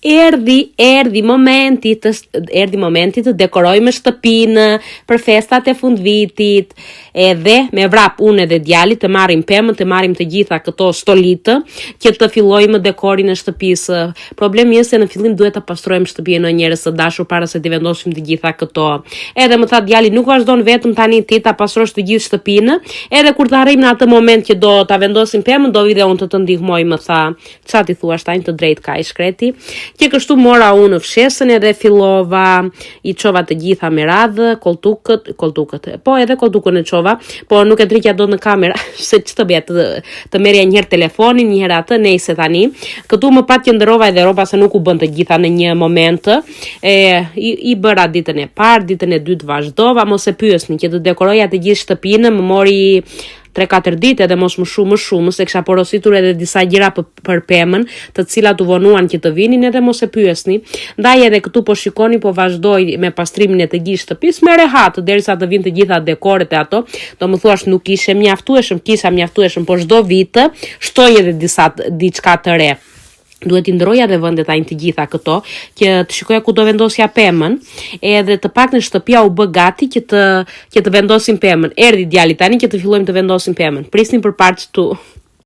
Erdhi, erdhi momenti të erdhi momenti të dekorojmë shtëpinë për festat e fundvitit. Edhe me vrap unë edhe djali të marrim pemën, të marrim të gjitha këto stolitë që të fillojmë dekorin e shtëpisë. Problemi është se në fillim duhet ta pastrojmë shtëpinë o njerëz të dashur para se t'i vendosim të gjitha këto. Edhe më tha djali nuk vazhdon vetëm tani ti ta pastrosh të gjithë shtëpinë, edhe kur të arrijmë në atë moment që do ta vendosim pemën, do vi dhe unë të të ndihmoj, më tha. Ça t'i thuash tani të drejtë ka i shkreti. Që kështu mora unë fshesën edhe fillova, i çova të gjitha me radhë, kolltukët, kolltukët. Po edhe kolltukën e çova, po nuk e tërhiqja dot në kamera, se ç'të bëja të, të merrja një herë telefonin, një herë atë, nejse tani. Këtu më pat që ndërrova edhe rroba se nuk u bën të gjitha në një moment. E i, i bëra ditën e parë, ditën e dytë vazhdova, mos e pyesni që të dekoroja të gjithë shtëpinë, më mori 3-4 ditë edhe mos më shumë më shumë se kisha porositur edhe disa gjëra për, për pemën, të cilat u vonuan që të vinin edhe mos e pyesni. Ndaj edhe këtu po shikoni po vazhdoj me pastrimin e të gjithë shtëpisë me rehat derisa të vinë të gjitha dekoret e ato. Do më thuash nuk kishe mjaftueshëm, kisha mjaftueshëm, por çdo vit shtoj edhe disa diçka të re duhet t'i ndroja dhe vendet tani të gjitha këto, që të shikoja ku do vendosja pemën, edhe të paktën shtëpia u bë gati që të që të vendosim pemën. Erdhi djali tani që të fillojmë të vendosim pemën. Prisni për part 2.